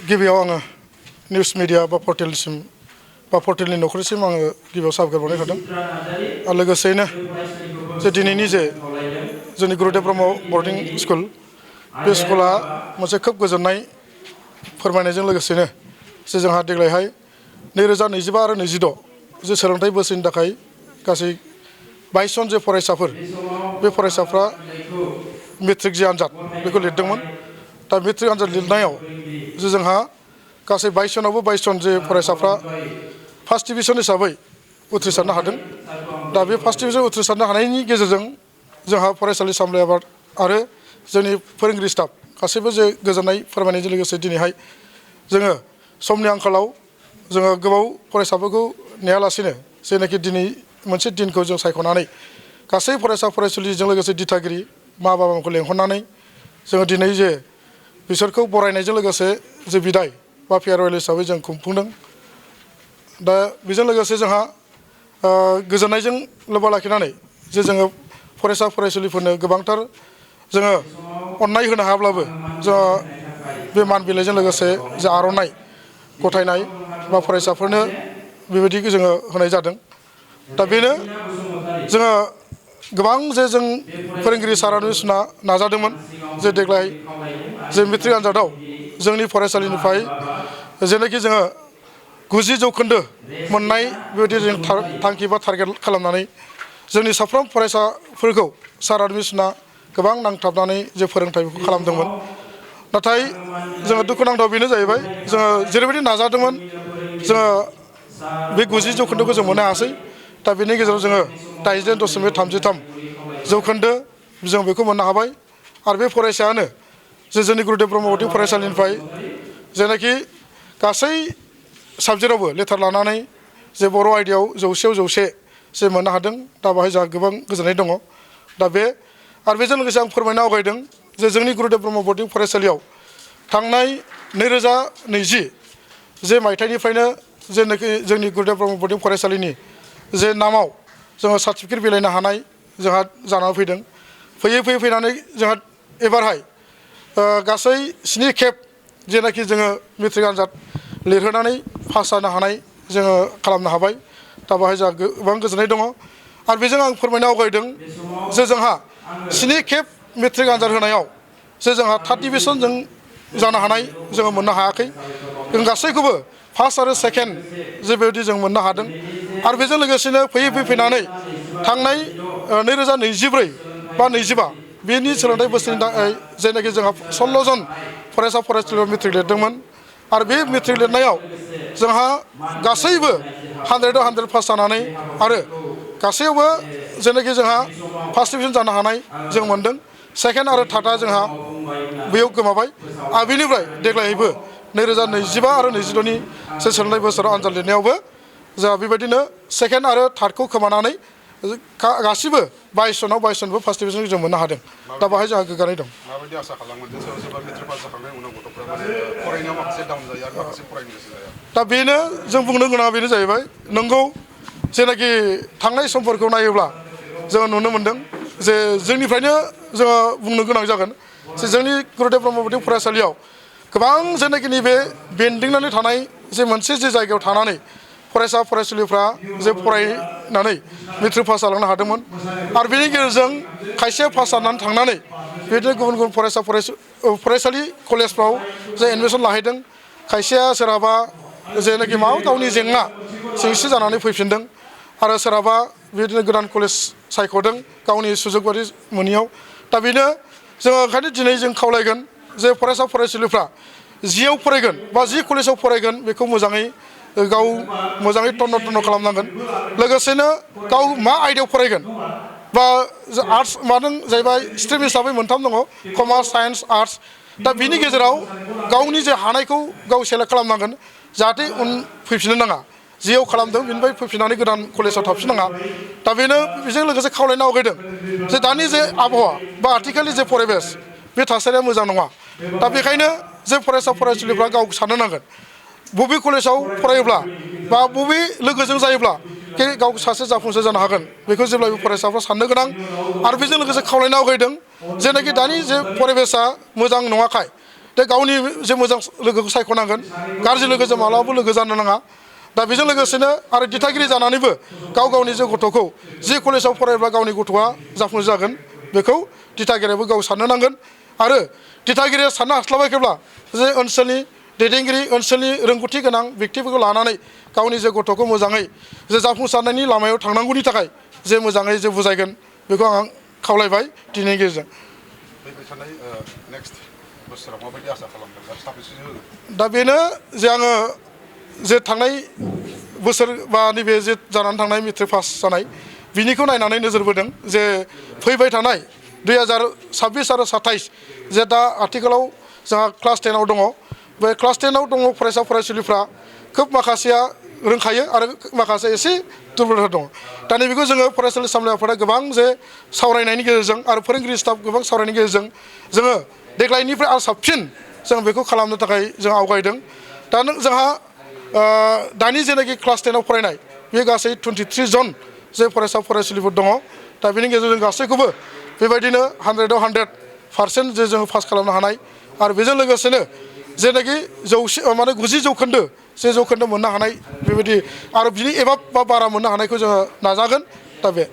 गिबियाव आङो news media बा पर्टेलनि नखरसिम आङो गिबियाव साबायखर बावनाय थादों आरो लोगोसेयैनो जे दिनैनि जे जोंनि गुरुदेव ब्रह्म बर्डिं स्कुल बे स्कुला मोनसे खोब गोजोननाय फोरमायनायजों लोगोसेनो जे जोंहा देग्लायहाय 2025 आरो 26 जे सोलोंथाइ बोसोरनि थाखाय गासै 22 जन जे फरायसाफोर बे फरायसाफ्रा मेट्रिक जे आनजाद बेखौ लिरदोंमोन दा मेट्रिक आनजाद लिरनायाव जे जोंहा गासै 22 जनावबो 22 जन जे फरायसाफ्रा फार्स्ट डिभिजन हिसाबै उथ्रिसारनो हादों दा बे फार्स्ट डिभिजन उथ्रिसारनो हानायनि गेजेरजों जोंहा फरायसालि सामलायगिरि आरो जोंनि फोरोंगिरि स्टाफ गासैबो जे गोजोननाय फोरमायनायजों लोगोसे दिनैहाय जोङो समनि आंखालाव जोङो गोबाव फरायसाफोरखौ नेयालासिनो जेनाखि दिनै मोनसे दिनखौ जों सायख'नानै गासै फरायसा फरायसुलिजों लोगोसे दिथागिरि मा बाबाखौ लेंहरनानै जोङो दिनै जे बिसोरखौ बरायनायजों लोगोसे जे बिदाय बा फेयारवेल हिसाबै जों खुंफुंदों दा बेजों लोगोसे जोंहा गोजोननायजों लोब्बा लाखिनानै जे जोङो फरायसा फरायसुलिफोरनो गोबांथार जोङो अननाय होनो हायाब्लाबो जों बे मान बिलाइजों लोगोसे जे आर'नाइ गथायनाय बा फरायसाफोरनो बेबायदि जोङो होनाय जादों दा बेनो जोङो गोबां जे जों फोरोंगिरि सारानुसना नाजादोंमोन जे देग्लाय जे मेट्रिक आनजादाव जोंनि फरायसालिनिफ्राय जेनाखि जोङो 90% मोननाय बेबायदि जों थांखि बा टारगेट खालामनानै जोंनि साफ्रोम फरायसाफोरखौ सारानुसना गोबां नांथाबनानै जे फोरोंथाइखौ खालामदोंमोन नाथाय जोङो दुखुनांथाव बेनो जाहैबाय जोङो जेरैबायदि नाजादोंमोन जोङो बे 90% जों मोननो हायासै दा बेनि गेजेराव जोङो 88.33% जों बेखौ मोननो हाबाय आरो बे फरायसायानो जे जोंनि गुरुदेव ब्रह्म बर्डिं फरायसालिनिफ्राय जेनाखि गासै साबजेक्टआवबो लेटार लानानै जे बर' आयदायाव 100आव 100 जे मोननो हादों दा बेहाय जोंहा गोबां गोजोननाय दङ दा बे आरो बेजों लोगोसे आं फोरमायनो आवगायदों जे जोंनि गुरुदेव ब्रह्म बर्डिं फरायसालियाव थांनाय 2020 जे मायथाइनिफ्रायनो जेनाखि जोंनि गुरुदेव ब्रह्म बर्डिं फरायसालिनि जे नामाव जोङो सार्टिफिकेट बिलाइनो हानाय जोंहा जानानै फैदों फैनानै जोंहा एबारहाय गासै 7 खेब जेनाखि जोङो मेट्रिक आनजाद लिरहोनानै पास जानो हानाय जोङो खालामनो हाबाय दा बेहाय जोंहा गोबां गोजोननाय दङ आरो बेजों आं फोरमायनो आवगायदों जे जोंहा 7 खेब मेट्रिक आनजाद होनायाव जे जोंहा 3rd डिभिजन जों जानो हानाय जोङो मोननो हायाखै जों गासैखौबो फार्स्ट आरो सेकेन्ड जेबायदि जों मोननो हादों आरो बेजों लोगोसेनो फैनानै थांनाय 2024 बा 25 बेनि सोलोंथाइ बोसोरनि थाखाय जायनाखि जोंहा 16 जन फरायसा फरायसुलिफोर मेट्रिक लिरदोंमोन आरो बे मेट्रिक लिरनायाव जोंहा गासैबो 100आव 100 पास जानानै आरो गासैयावबो जेनाखि जोंहा फार्स्ट डिभिजन जानो हानाय जों मोनदों सेकेन्ड आरो थार्डआ जोंहा बेयाव गोमाबाय आरो बेनिफ्राय देग्लायबो 2025 आरो 26नि जे सोलोंथाइ बोसोराव आनजाद लिरनायावबो जोंहा बेबायदिनो सेकेन्ड आरो थार्डखौ खोमानानै गासिबो 22 जनाव 22 जनबो फार्स्ट डिभिजन जों मोननो हादों दा बेहाय जोंहा गोग्गानाय दं माबायदि आसा खालामो जे सोरबा मेट्रिक पास जाखांनायनि उनाव गथ'फ्रा माने फरायनायाव माखासे डाउन जायो आरो माखासे फरायनो गोसो जाया दा बेनो जों बुंनो गोनाङा बेनो जाहैबाय नंगौ जेनाखि थांनाय समफोरखौ नायोब्ला जोङो नुनो मोनदों जे जोंनिफ्रायनो जोङो बुंनो गोनां जागोन जे जोंनि गुरुदेव ब्रह्म बर्डिं फरायसालियाव गोबां जेनाखि नैबे बेन्दोंनानै थानाय जे मोनसे जे जायगायाव थानानै फरायसा फरायसुलिफ्रा जे फरायनानै मेट्रिक पास जालांनो हादोंमोन आरो बेनि गेजेरजों खायसे पास जानानै थांनानै बेबायदिनो गुबुन गुबुन फरायसालि कलेजफ्राव जे एडमिसन लाहैदों खायसेया सोरहाबा जेनाखि माबा गावनि जेंना जेंसि जानानै फैफिनदों आरो सोरहाबा बेबायदिनो गोदान कलेज सायख'दों गावनि सुजुग बायदि मोनैयाव दा बेनो जोङो ओंखायनो दिनै जों खावलायगोन जे फरायसा फरायसुलिफ्रा जियाव फरायगोन बा जि कलेजाव फरायगोन बेखौ मोजाङै गाव मोजाङै तन्न खालामनांगोन लोगोसेनो गाव मा आयदायाव फरायगोन बा आर्ट्स मादों जाहैबाय स्ट्रिम हिसाबै मोनथाम दङ कमार्स साइन्स आर्ट्स दा बिनि गेजेराव गावनि जे हानायखौ गाव सेलेक्ट खालामनांगोन जाहाथे उन फैफिननो नाङा जियाव खालामदों बेनिफ्राय फैफिननानै गोदान कलेजाव थाफिननाङा दा बेनो बेजों लोगोसे खावलायनो आवगायदों जे दानि जे आबहावा बा आथिखालनि जे परिबेस बे थासारिया मोजां नङा दा बेखायनो जे फरायसा फरायसुलिफ्रा गाव साननो नांगोन बबे कलेजाव फरायोब्ला बा बबे लोगोजों जायोब्ला गाव सासे जाफुंसार जानो हागोन बेखौ जेब्लाबो फरायसाफ्रा साननो गोनां आरो बेजों लोगोसे खावलायनो आवगायदों जेनाखि दानि जे परिबेसा मोजां नङाखाय दा गावनि जे मोजां लोगोखौ सायख'नांगोन गाज्रि लोगोजों मालाबाबो लोगो जानो नाङा दा बेजों लोगोसेनो आरो दिथागिरि जानानैबो गाव गावनि जे गथ'खौ जि कलेजाव फरायब्ला गावनि गथ'आ जाफुंसार जागोन बेखौ दिथागिरियाबो गाव साननो नांगोन आरो दिथागिरिया साननो हास्लाबाखैब्ला जे ओनसोलनि दैदेनगिरि ओनसोलनि रोंगौथि गोनां व्यक्तिफोरखौ लानानै गावनि जे गथ'खौ मोजाङै जे जाफुंसारनायनि लामायाव थांनांगौनि थाखाय जे मोजाङै जे बुजायगोन बेखौ आं खावलायबाय दिनैनि गेजेरजों फैबाय थानाय नेक्स्ट बोसोराव माबायदि आसा खालामदों आरो साबेसेसो होगोन दा बेनो जे आङो जे थांनाय बोसोर बा नैबे जे जानानै थांनाय मेट्रिक पास जानाय बिनिखौ नायनानै नोजोर बोदों जे फैबाय थानाय 2026 आरो 27 जे दा आथिखालाव जोंहा क्लास 10आव दङ बे क्लास 10आव दङ फरायसा फरायसुलिफ्रा खोब माखासेया रोंखायो आरो माखासे एसे दुरबलता दङ दा नैबेखौ जोङो फरायसालि सामलाय आफादा गोबां जे सावरायनायनि गेजेरजों आरो फोरोंगिरि स्टाफ गोबां सावरायनायनि गेजेरजों जोङो देग्लायनिफ्राय आरो साबसिन जों बेखौ खालामनो थाखाय जों आवगायदों दा जोंहा दानि जेनाखि क्लास 10आव फरायनाय बे गासै 23 जन जे फरायसा फरायसुलिफोर दङ दा बेनि गेजेरजों गासैखौबो बेबायदिनो 100आव 100% जे जोङो पास खालामनो हानाय आरो बेजों लोगोसेनो जेनाखि 90 जौखोन्दो जे जौखोन्दो मोननो हानाय बेबायदि आरो बिनि एबा बा बारा मोननो हानायखौ जोङो नाजागोन दा बे